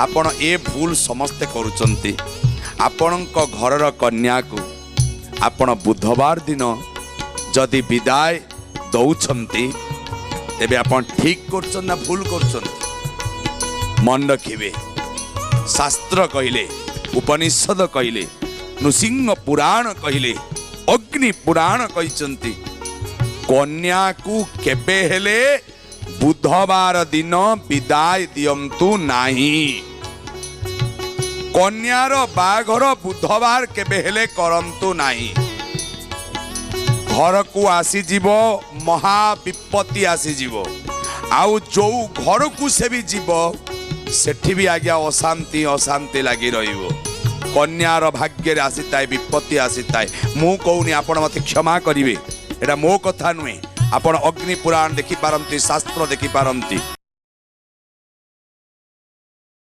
ଆପଣ ଏ ଭୁଲ ସମସ୍ତେ କରୁଛନ୍ତି। ଆପଣଙ୍କ ଘରର କନ୍ୟାକୁ ଆପଣ ବୁଧବାର ଦିନ ଯଦି ବିଦାୟ ଦଉଛନ୍ତି, ତେବେ ଆପଣ ଠିକ କରୁଛନ୍ତି ନା ଭୁଲ କରୁଛନ୍ତି? ମନେ ରଖିବେ, ଶାସ୍ତ୍ର କହିଲେ, ଉପନିଷଦ କହିଲେ, ନୃସିଂହ ପୁରାଣ କହିଲେ, ଅଗ୍ନି ପୁରାଣ କହିଛନ୍ତି, କନ୍ୟାକୁ କେବେ ହେଲେ ବୁଧବାର ଦିନ ବିଦାୟ ଦିଅନ୍ତୁ ନାହିଁ। କନ୍ୟାର ବାହାଘର ବୁଧବାର କେବେ ହେଲେ କରନ୍ତୁ ନାହିଁ। ଘରକୁ ଆସିଯିବ ମହାବିପତ୍ତି ଆସିଯିବ। ଆଉ ଯୋଉ ଘରକୁ ସେ ବି ଯିବ, ସେଠି ବି ଆଜ୍ଞା ଅଶାନ୍ତି ଅଶାନ୍ତି ଲାଗି ରହିବ। କନ୍ୟାର ଭାଗ୍ୟରେ ଆସିଥାଏ ବିପତ୍ତି ଆସିଥାଏ। ମୁଁ କହୁନି, ଆପଣ ମୋତେ କ୍ଷମା କରିବେ, ଏଇଟା ମୋ କଥା ନୁହେଁ। ଆପଣ ଅଗ୍ନି ପୁରାଣ ଦେଖିପାରନ୍ତି, ଶାସ୍ତ୍ର ଦେଖିପାରନ୍ତି।